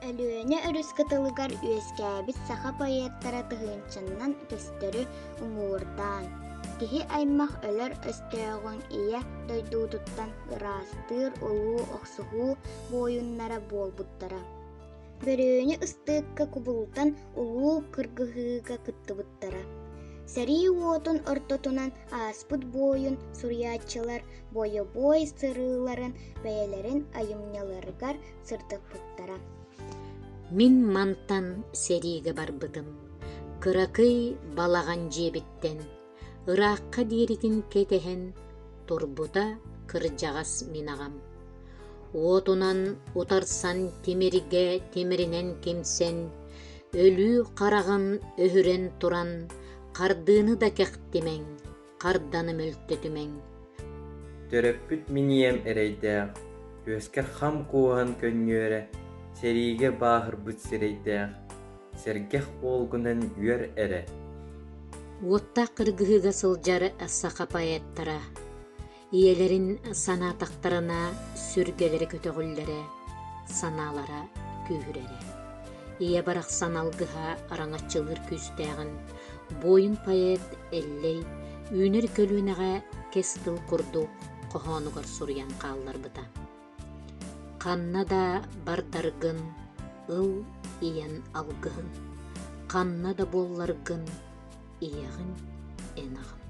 Өлүөнэ өрүс кытылыгар үөскээбит саха поэттара тыһыынчаннан көстөрү уҥуордаан, киһи аймах өлөр өстөөҕүн Ийэ дойдутуттан ыраастыыр улуу охсуһуу буойуннара буолбуттара. Бөрүөнү ыстыыкка кубулутан улуу кыргыһыыга кыттыбыттара. Сэрии уотун ортотунан ааспыт буойун суруйааччылар бойобуой сырыыларын бэйэлэрин айымньыларыгар сырдаппыттара. Мин мантан сэриигэ барбытым. Кыракый балаҕан дьиэбиттэн ыраахха диэритин кэтэһэн турбута кырдьаҕас мин аҕам. Уотунан утарсан тимиргэ тимиринэн кимсэн, өлүү хараҕын өһүрэн туран хардыыны да кэхтимэҥ, харданы мөлтөтүмэҥ. Төрөппүт мин ийэм эрэйдээх, түөскэр хам кууһан көнньүөрэ, сэриигэ бааһырбыт сирэйдээх, сэргэх уолгунан үөр эрэ. Уоттаах кыргыһыыга сылдьар саха поэттара Ийэлэрин санаатахтарына сүргэлэрэ көтөҕүллэрэ, санаалара күүһүрэрэ. Ийэ барахсан алгыһа араҥаччылыыр күүстээҕин буойун поэт Эллэй үүнэр көлүөнэҕэ кэс тыл курдук хоһоонугар суруйан хаалларбыта. Ханна да бардаргын ыл ийэн алгыһын, ханна да буолларгын ийэҕин эн аҕын.